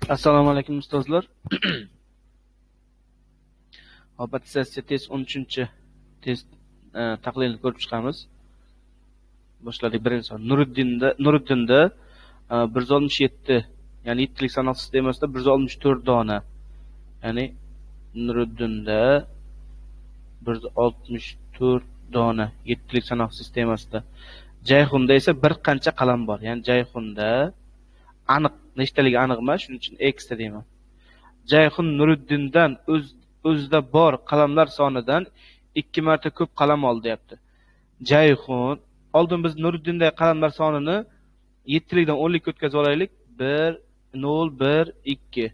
Assalomu alaykum ustozlar. Hop, attestatsiya test 13-test tahlilini ko'rib chiqamiz. Boshladik. Birinchi savol. Nuriddinda 167, ya'ni yettilik sanoq sistemasida 164 dona. Ya'ni Nuriddinda 164 dona yettilik sanoq sistemasida. Jayhunda esa bir qancha qalam bor. Ya'ni Jayhunda aniq nechtaligi aniq emas, shuning uchun x deyman. Jayhun Nuriddindan o'zida bor qalamlar sonidan 2 marta ko'p qalam oldi deyapti. Jayhun, oldin biz Nuriddindagi qalamlar sonini 7likdan 10likka o'tkazib olaylik. 1 0 1 2.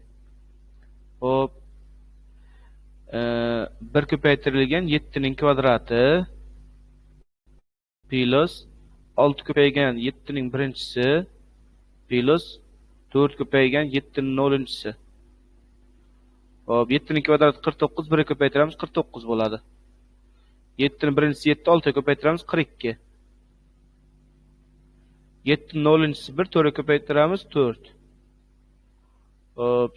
Xo'p. 1 ko'paytirilgan 7 ning kvadrati plus 6 ko'paygan 7 ning birinchisi plus 4 ko'paygan 7 ning 0-inchisi. Xo'p, 7 ning kvadrati 49, 1 ko'paytiramiz 49 bo'ladi. 7 ning birinchisi 7, 6 ko'paytiramiz 42. 7 ning 0-inchisi 1, 4 ko'paytiramiz 4. Xo'p,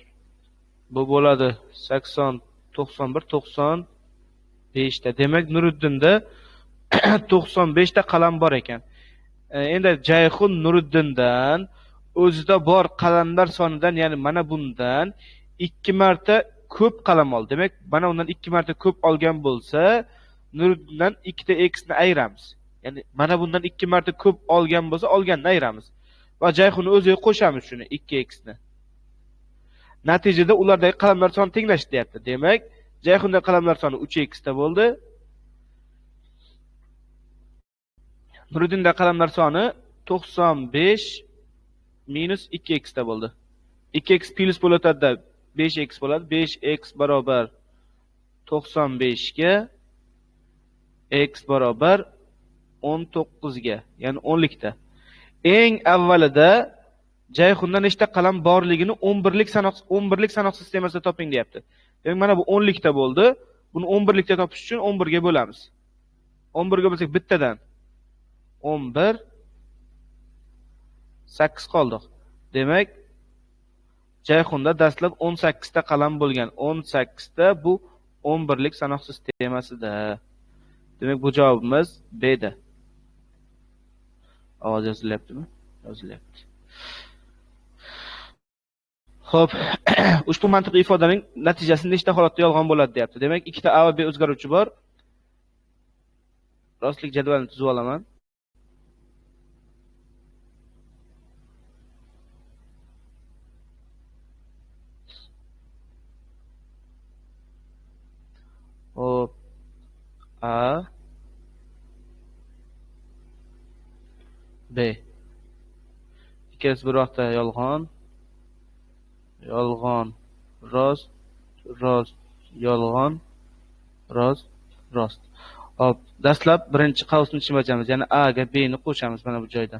bu bo'ladi 80, 91, 95 ta. Demak, Nuriddinda 95 ta qalam bor ekan. Endi Jayhun Nuriddindan o'zida bor qalamlar sonidan, ya'ni mana bundan 2 marta ko'p qalam oldi. Demak, mana undan 2 marta ko'p olgan bo'lsa, Nuriddindan 2 ta x ni ayiramiz. Ya'ni mana bundan 2 marta ko'p olgan bo'lsa, olganini ayiramiz. Va Jayhunni o'ziga qo'shamiz shuni 2x ni. Natijada ulardagi qalamlar soni tenglashdi deyapti. Demak, Jayhunda qalamlar soni 3x ta bo'ldi. Nuriddinda qalamlar soni 95 minus 2x ta bo'ldi. 2x plus bo'ladi, 5x bo'ladi. 5x barobar 95 ga, x barobar 19 ga, ya'ni 10likda. Eng avvalida Jayhunda nechta qalam borligini 11lik sanoq sistemasida toping deyapti. Demak, mana bu 10likda bo'ldi. Buni 11likda topish uchun 11 ga bo'lamiz. 11 ga bo'lsak bittadan 11 8 qoldiq. Demak, Jayhunda dastlab 18 ta qalam bo'lgan. 18 ta bu 11lik sanoq sistemasida. Demak, bu javobimiz B da. Ovoz yozilyaptimi? Yozilyapti. Xo'p, ushbu mantiqiy ifodaning natijasi nechta holatda yolg'on bo'ladi deyapti. Demak, ikkita A va B o'zgaruvchi bor. Rostlik jadvalini tuzib olaman. Xo'p, A B ikkalasi bir vaqtda yolg'on, yolg'on, rost, rost, yolg'on, rost, rost. Hop, dastlab birinchi qavsni ichimachamiz, ya'ni A ga B ni qo'shamiz mana bu joyda.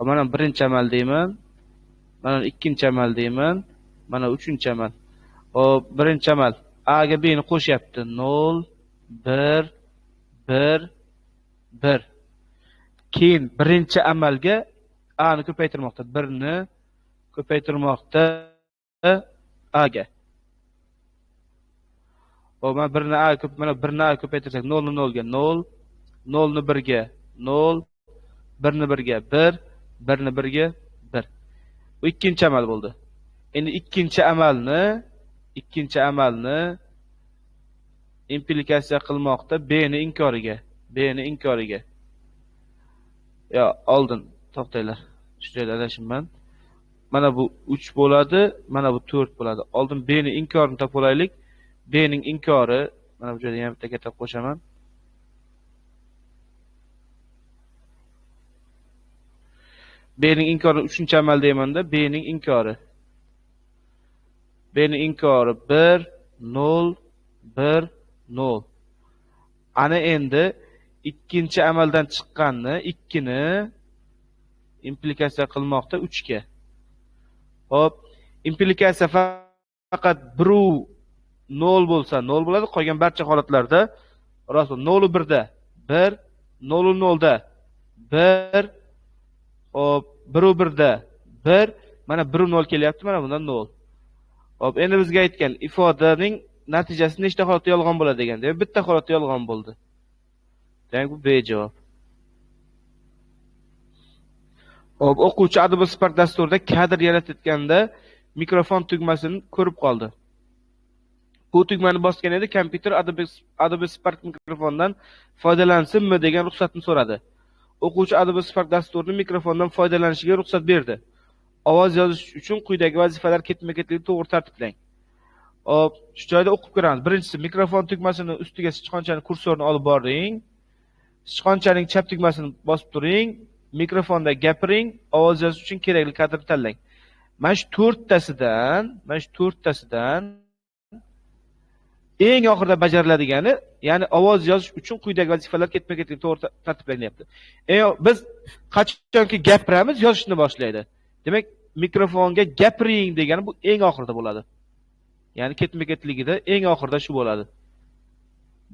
Mana birinchi amal deyman, mana ikkinchi amal deyman, mana uchinchi amal. Hop, birinchi amal A ga B ni qo'shyapti. 0 1 1 1. Keyin birinchi amalga A ni ko'paytirmoqda. 1 ni ko'paytirmoqda A ga. Hop, mana 1 ni A ko'p, mana 1 ni A ko'paytirsak 0 ni 0 ga 0, 0 ni 1 ga 0, 1 ni 1 ga 1, 1 ni 1 ga 1. Bu ikkinchi amal bo'ldi. Endi ikkinchi amalni implikatsiya qilmoqda B ni inkoriga, B ni inkoriga. Yo, oldin to'xtanglar. Shu joyda adashimman. Mana bu 3 bo'ladi, mana bu 4 bo'ladi. Oldin B ni inkorini topib olaylik. B ning inkori, mana bu joyda yana bitta katta qo'shaman. B ning inkori 3-amal deymanda, B ning inkori. B ning inkori 1 0 1 0. Ana endi ikkinchi amaldan chiqqanni 2 ni implikatsiya qilmoqda 3 ga. Xo'p, implikatsiya faqat 1 0 bo'lsa 0 bo'ladi, qolgan barcha holatlarda rost 0 1 da 1, 0 0 da 1, xo'p, 1 1 da 1, Mana 1 0 kelyapti, mana bundan 0. Hop, endi bizga aytgan ifodaning natijasi nechta holatda yolg'on bo'ladi degan. Demak, bitta holatda yolg'on bo'ldi. Demak, bu B javob. Hop, o'quvchi Adobe Spark dasturida kadr yaratayotganda mikrofon tugmasini ko'rib qoldi. Bu tugmani bosgan edi, kompyuter Adobe Spark mikrofondan foydalansinmi degan ruxsatni so'radi. O'quvchi Adobe Spark dasturini mikrofondan foydalanishiga ruxsat berdi. Ovoz yozish uchun quyidagi vazifalar ketma-ketlikni to'g'ri tartiblang. Hop, shu joyda o'qib ko'ramiz. Birinchisi, mikrofon tugmasini ustiga sichqonchani kursorni olib boring. Sichqonchaning chap tugmasini bosib turing. Mikrofonda gapiring, ovoz yozish uchun kerakli kadrni tanlang. Mana shu to'rttasidan eng oxirida bajariladigani, ya'ni ovoz yozish uchun quyidagi vazifalar ketma-ketlikni to'g'ri tartiblanyapti. Biz qachonki gapiramiz, yozishni boshlaydi. Demak, mikrofonga gapiring degani bu eng oxirida bo'ladi. Ya'ni ketma-ketligida eng oxirida shu bo'ladi.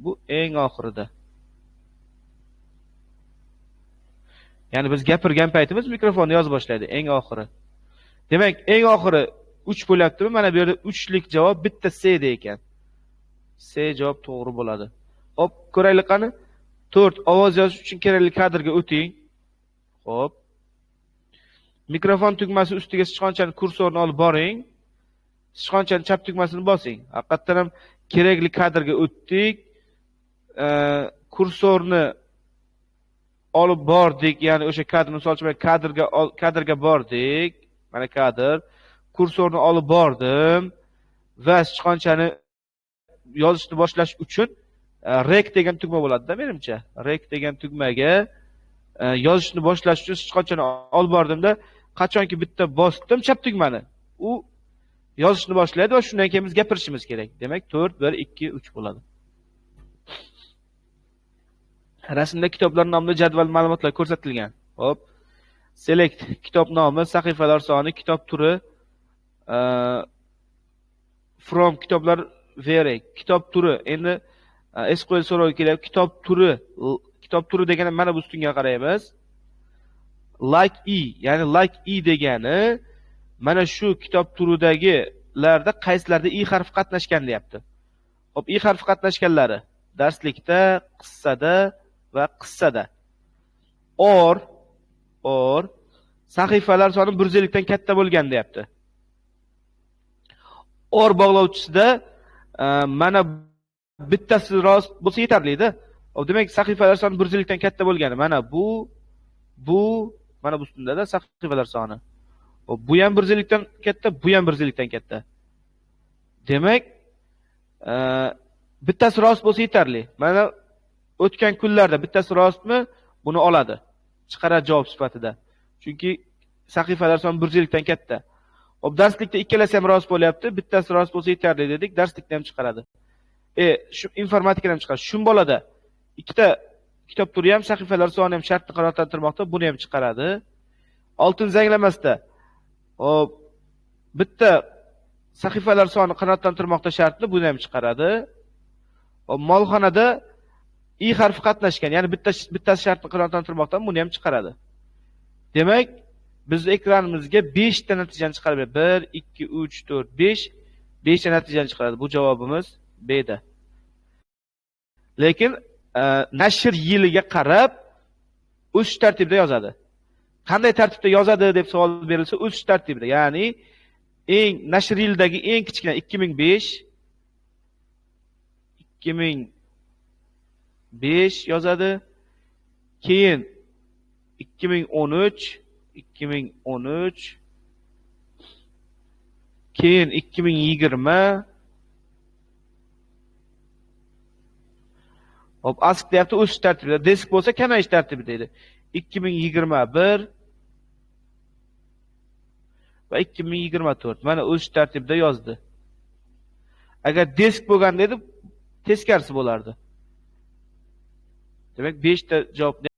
Bu eng oxirida. Ya'ni biz gapirgan paytimiz mikrofonni yoza boshlaydi eng oxiri. Demak, eng oxiri 3 bo'lyaptimi? Mana bu yerda 3lik javob bitta C da ekan. C javob to'g'ri bo'ladi. Xo'p, ko'raylik qani. 4 ovoz yozish uchun kerakli kadrga o'ting. Xo'p. Mikrofon tugmasi ustiga sichqonchani kursorni olib boring. Sichqonchani chap tugmasini bosing. Haqiqatan ham kerakli kadrga o'tdik. Kursorni olib bordik, ya'ni o'sha kadr, misol uchun kadrga bordik. Mana kadr. Kursorni olib bordim va sichqonchani yozishni boshlash uchun rec degan tugma bo'ladi-da menimcha. Rec degan tugmaga yozishni boshlash uchun sichqonchani olib bordimda, qachonki bitta bosdim chap tugmani, u yozishni boshlaydi va shundan keyin biz gapirishimiz kerak. Demak, 4 1 2 3 bo'ladi. Rasmda kitoblar nomli jadval ma'lumotlar ko'rsatilgan. Hop. Select kitob nomi, sahifalar soni, kitob turi, from kitoblar where kitob turi. Endi SQL so'rovi kelyapti. Kitob turi, kitob turi degani mana bu ustunga qaraymiz. Like e, ya'ni like e degani mana shu kitob turidagilarda qaysilarda i harfi qatnashgan deyapti. Xo'p, i harfi qatnashganlari darslikda, qissada va qissada. Or sahifalar soni 150 dan katta bo'lgan deyapti. Or bog'lovchisida mana bittasi rost bo'lsa yetarli-da. Demak, sahifalar soni 150 dan katta bo'lgani. Mana bu mana bu ustunda-da sahifalar soni. Bu ham 150 dan katta, bu ham 150 dan katta. Demak, bittasi rost bo'lsa yetarli. Mana o'tgan kunlarda bittasi rostmi, buni oladi. Chiqaradi javob sifatida. Chunki sahifalar soni 150 dan katta. Hop, darslikda ikkalasi ham rost bo'lyapti, bittasi rost bo'lsa yetarli dedik, darslikda ham chiqaradi. Shu informatikadan ham chiqaradi. Shun bolada ikkita kitob turi ham, sahifalar soni ham shartni qanoatlantirmoqda, buni ham chiqaradi. Oltin zanglamasda hop, bitta sahifalar soni qanoatlantirmoqda shartni, buni ham chiqaradi. Hop, molxonada i harfi qatnashgan, ya'ni bittasi shartni qanoatlantirmoqda, buni ham chiqaradi. Demak, biz ekranimizga 5 ta natijani chiqarib beradi. 1 2 3 4 5 5 ta natijani chiqaradi. Bu javobimiz B da. Lekin nashr yiliga qarab o'sish tartibida yozadi. Qanday tartibda yozadi deb savol berilsa, o'sish tartibida, ya'ni eng nashr yilidagi eng kichkina 2005 2005 yozadi. Keyin 2013 2013, keyin 2020. Hop, ask deyapti, o'sish tartibida. Desk bo'lsa kamayish tartibida edi. 2021 va 2024. Mana o'sish tartibida yozdi. Agar desk bo'lganda edi, teskarisi bo'lardi. Demak, 5 ta javobni